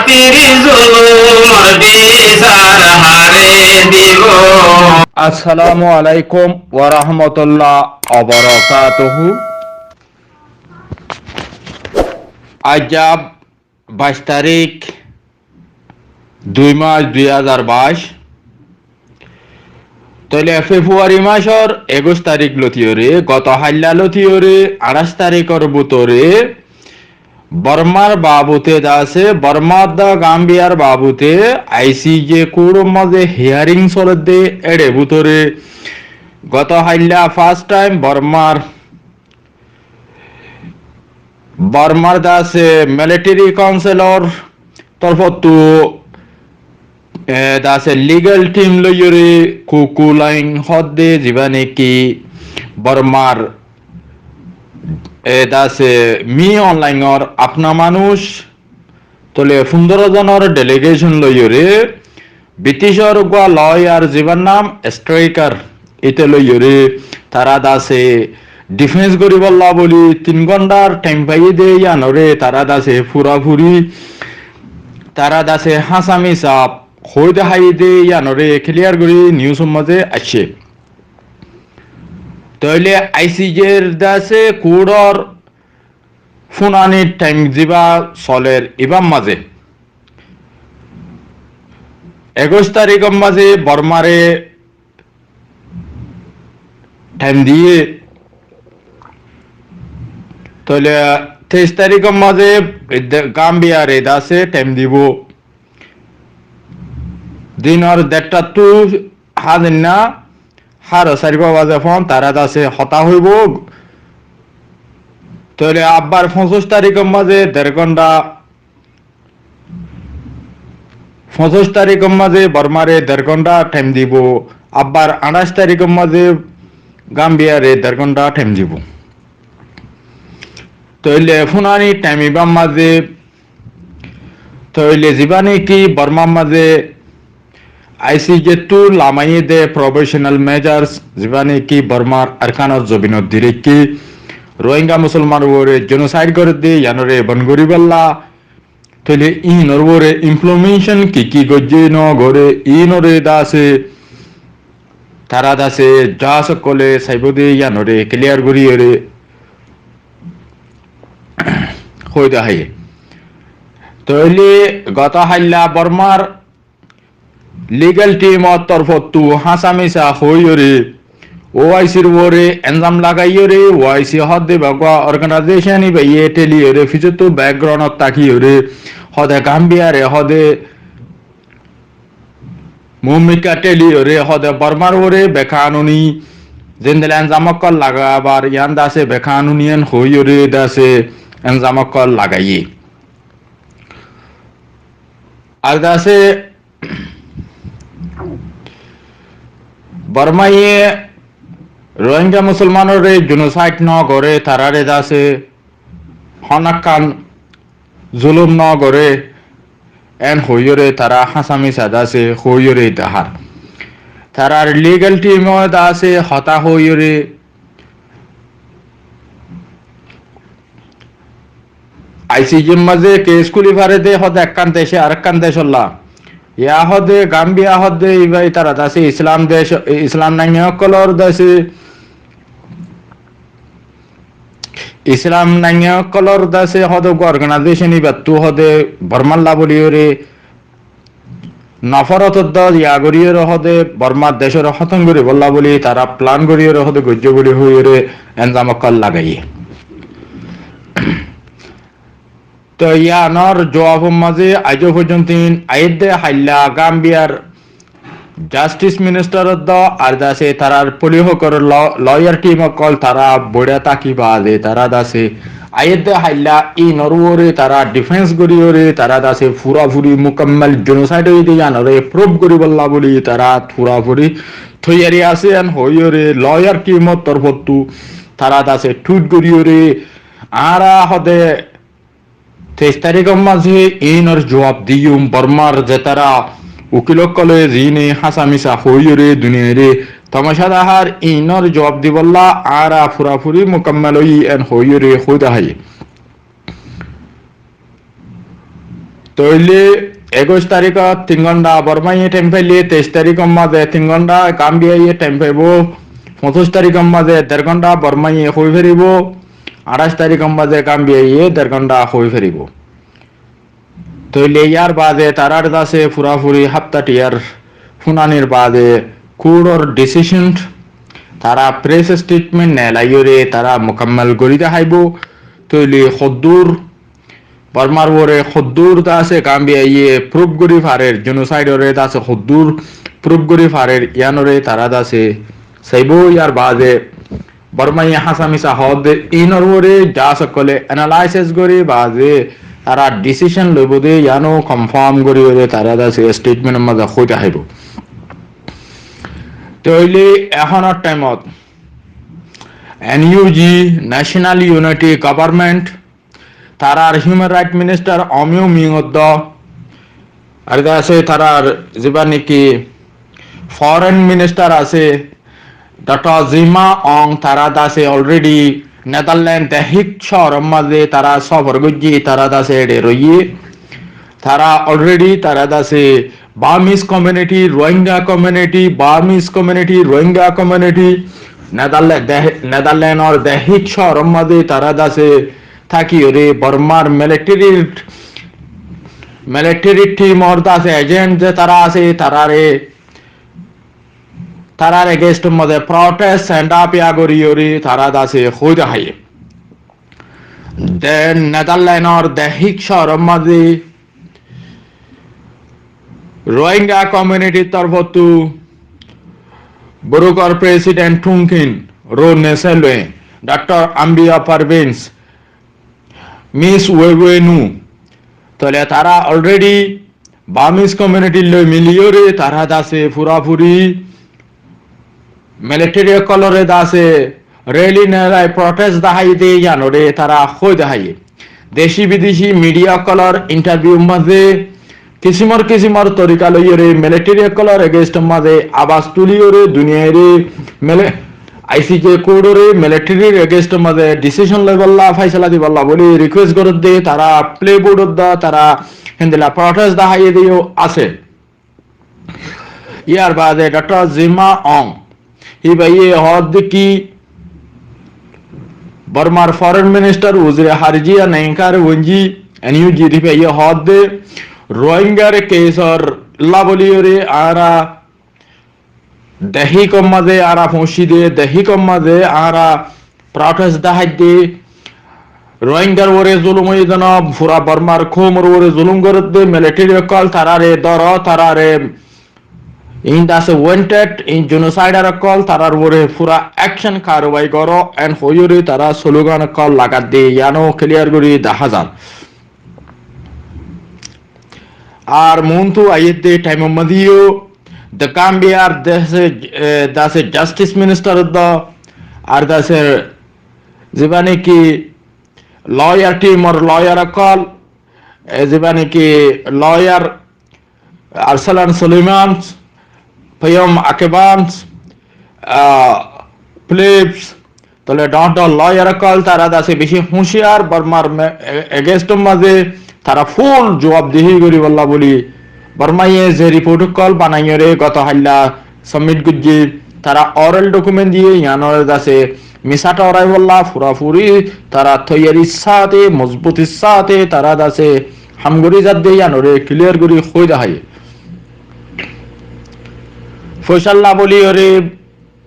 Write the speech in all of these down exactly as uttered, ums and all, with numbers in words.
Firi zulumor bisar hare dibo. Assalamu alaikum wa rahmatullah wa barakatuhu. Aijja baic tarík, dui mac, dui házar baic. Tóile February macór ekuic tarík lótiyoré, goto hailla lótiyoré, añçáic taríkor bútore Bormar babute de asé, Bormar de Gambiyar babute I C J court or mazé hearing solédde, éçe bútore goto hailla first time Bormar Bormar de asé military council or torfóttu, e, de asé legal team loiyoré Ku Klux Klan hoódde, zibá niki Bormar, e, de asé Min Aung Hlaing or apna manúic, tóile fundoro zonor delegation loiyoré British or uggwá lawyer zibár nam Straker, íte loiyoré tará de asé defence goríbolla bóli tin góndhar time faiyé dé yíanoré tará de asé furafuri tará de asé háñsa mísa hoói deháiye dé yíanoré clear gorí news or mazé aiccé. Tóile I C J r de asé court or fúnani time zibá solér ibár mazé ekuic taríkor mazé Bormare time diyé, tóile teic taríkor mazé de-, Gambiyare de asé time dibou. Dinor dertáttu házinna háro sairfua bazé fán tará de asé hotá hoibóu. Tóile abbar foñsíc taríkor mazé der góndha Foñsíc taríkor mazé Bormare der góndha time dibou, abbar añçáic taríkor mazé Gambiyare der góndha time dibou. Tóile fúnani time ibár mazé, tóile zibá niki Bormar mazé I C J ttu lamaiyé dé provisional measures, zibá niki Bormar Arkanor zobinot direikké Rohingya Musolmanor uore genocide gorédde, yíanoré bon goríbolla, tóile íinor uore implementation ki ki goijjé no goré, íinoré de asé, tará de asé, judge ókkole saibóu dé yíanoré clear goríyoré hoói deháiye. Tóile goto háilla Bormar legal team or torfóttu háñsa mísa hoóiyoré, O I C r uore elzam lagaiyóre, O I C hoódde ibá uggwá organization, ibáye théliyoré, fisóttu background ot tákiyoré, hoóde Gambiyare, hoóde muúmikká théliyoré, hoóde Bormar uore bekanuni zendilla elzam ókkol lagabar, yían de asé bekanuni yían hoóiyoré de asé elzam ókkol lagaiyé. Ar de asé Bormaye Rohingya Musolmanoré genocide no goré, taráre de asé honókkan zulum no goré, en hoiyóre tará háñsa mísa de asé hoiyóre dahár. Tarár legal team o de asé hotá hoiyóre I C J r mazé case kúli faré dé hoóde ekkán dece arekkán decólla. Yá hoóde Gambiya hoóde ibá itará de asé Islam dec, Islam nainga ókkolor de asé, Islam nainga ókkolor de asé hoóde uggwá organization ibáttu hoóde Bormalla bóliyoré Noforotor dór ya goríyoré hoóde Bormar decóre hótom goríbolla bóli tará plan goríyoré hoóde goijjé bóli hoiyóre elzam ókkol lagaiyé. Toi yíanor juafor mazé aijó foijjonto aiyédde háilla Gambiyar Justice Minister or dór ar de asé tarár polihókor lo-, lawyer team ókkol tará boiçá táki baade tará de asé aiyédde háilla íinor uore tará defence goríyoré, tará de asé furafuri mukammal genocide óiye dé yíanoré prove goríbolla bóli tará furafuri toiyari asé en hoiyóre lawyer team or torfóttu tará de asé tweet goríyoré añára hoóde teic taríkor mazé íinor juab diyum Bormar zetará ukil ókkole ziíne háñsa mísa hoiyóre duniyaire tamacá dahár íinor juab dibolla añára furafuri mukammal óiyi en hoiyóre hoói daháiye. Tóile ekuic tarikót tin gónta Bormaye thaim faile, teic tarikór mazé tin gónta Gambiyaye thaim faibo, foñsic tarikór mazé der gónta Bormaye hoi faribo, añçaic tarikór mazé Gambiyaye der gónta hoi faribo. Tóile yar baade tarár dase furafuri háfta tiyar funanir baade kúror dhisicon tara pres sthetment nelaiyóre tara mukammal gorí dahaibo. Tóile hoddúr Bormar uore hoddúr dase Gambiyaye pruf gorí farer, jenosaidore dase hoddúr pruf gorí farer, yíanore tara dase saibo. Yar baade Bormaye hása misa hoódde inor uore jas ókkole enalaisis gorí baade tara dhisicon loibo de yíano konfam gorí uore tara dase sthetmentor mazé hoi dahaibo. Tóile ehónor thaimot NUG, National Unity Government, tarár human rait ministar Omyo Ming oddó, ar dase tarár ziba niki foren ministar asé, Doktor Zima Ong, tara dase olredi Nedarlen dehík cóoror mazé tara sofor goijje, tara dase ede roiye. Tara olredi tara dase Bamis komiuniti, Rohingya komiuniti, Bamis komiuniti, Rohingya komiuniti, Nedarle-, deh-, Nedarlenor dehík cóoror mazé tara dase tákiyóre Bormar militerir, militeri thimor dase ejent ze tara asé, tarare, tarar egeistor mazé protest send up yá goríyóre tara dase hoi dahaiye. De Nedarlenor dehík cóoror mazé Rohingya komiunitir torfóttu Borukor president Thungkin, Ro Neselwe, Doktor Ambiya Parvins, Mis Wewe Nu, tóile tara olredi Bamis komiunitir loi miliyóre tara dase furafuri militeri ókkolore dase reli nelai protest dahaiye de yíanore tara hoi dahaiye. Deci bideci midiya ókkolor intarviur mazé kisimor kisimor torika loiyóre militeri ókkolor egeistor mazé abas tuliyóre duniyaire mili-, ICJ kúrore militerir egeistor mazé dhisicon loibolla, faisala dibolla buli rikuest goredde, tara pleiboard oddó, tara héndilla protest dahaiye de yó asé. Yar baade Doktor Zima Ong, híbaye hoódde ki, Bormar foren ministar, wuzire harijiya Nengkar Wenji, NUG, híbaye hoódde Rohingyar keisor laboliyóre añára dehíkor mazé añára foñsí de, dehíkor mazé añára protest daháidde, Rohingyar uore zulum óiye de no, fura Bormar koumor uore zulum goredde, militeri ókkol tarare dóro, tarare in dase wanted, in genocider ókkol, tarar uore fura action karwai goró, en hoiyóre tara slogan ókkol lagadde, yíano clear gorí dahá zar. Ar muúntu aiyédde thaimor mazé yó, de Gambiyar dase, e, dase justice minister oddó, ar dase ziba niki lawyer team or lawyer ókkol, e, ziba niki lawyer Arsalan Suleiman, Payam Akebans, ah, Phillips, tóile dhoóñr dhoóñr lawyer ókkol, tara dase beci húciyar, Bormar me-, e-, against or mazé tara full juwabdehi goríbolla buli Bormaye ze report ókkol banaiyóre goto hailla submit goijjé, tara oral document diyé, yíanore dase misá thoraibolla furafuri tara toiyarir sáte, mozbutir sáte tara dase ham gorí zadde, yíanore clear gorí hoi dahaiye. Foisalla boliyóre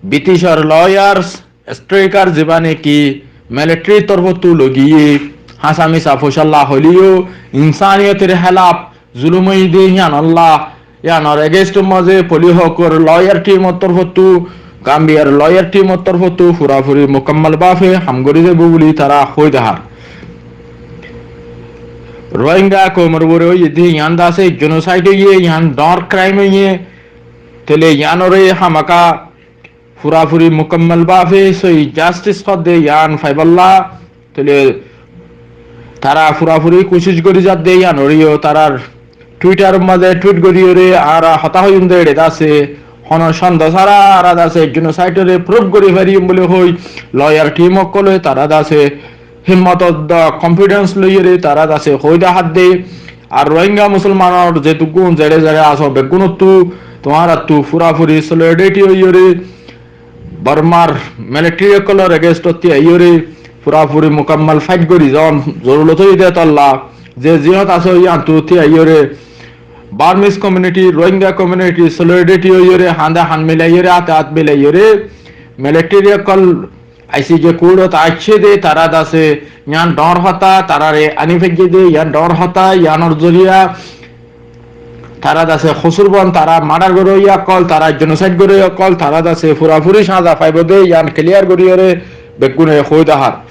British or lawyers, striker ziba niki military torfóttu logiyé, háñsa misa foisalla hoileyó, insaniyotor helaf zulum óiye de yíanolla, yíanor against or mazé poli hókor lawyer team or torfóttu, Gambiyar lawyer team or torfóttu furafuri mukammal báfe ham gorí zaibo buli tara hoi dahar. Rohingya koumor uore óiye de yían dase genocide óiye, yían dhoóñr crime óiye, tóile yíanore hámaka furafuri mukammal báfe sóiyi justice hoó de yían faibolla, tóile tara furafuri kucíc gorí zadde yíanore yó tarar Twitter or mazé tweet goríyóre añára hotá hoiyum de eçe dase, hono sonde sára añára dase genocide ore proof gorí fariyum buli hoi, lawyer team ókkole tara dase himmot oddó confidence loiyóre tara dase hoi dahádde, Ar Rohingya musolmanor zetukkun zere zere asó, beggúnottú tuáñrattú furafuri solidarity óiyore Bormar military ókkolor against ot tíyaiyore furafuri mukammal fight gori zon zorurot óiye de tolla, ze ziyót asó yíanttú tíyaiyore Burmese community, Rohingya community solidarity óiyore, hande han milaiyore, áte át milaiyore, military ókkol I C J court ot aiccé de, tará dase yián dhoóñr hotá, taráre aní faijjé de, yián dhoóñr hotá, yiánor zoriya tará dase kosur bon, tará murder goróiya ókkol, tará genocide goróiya ókkol, tará dase furafuri sáza faibo de, yián clear goriyore beggúne hoói dahár.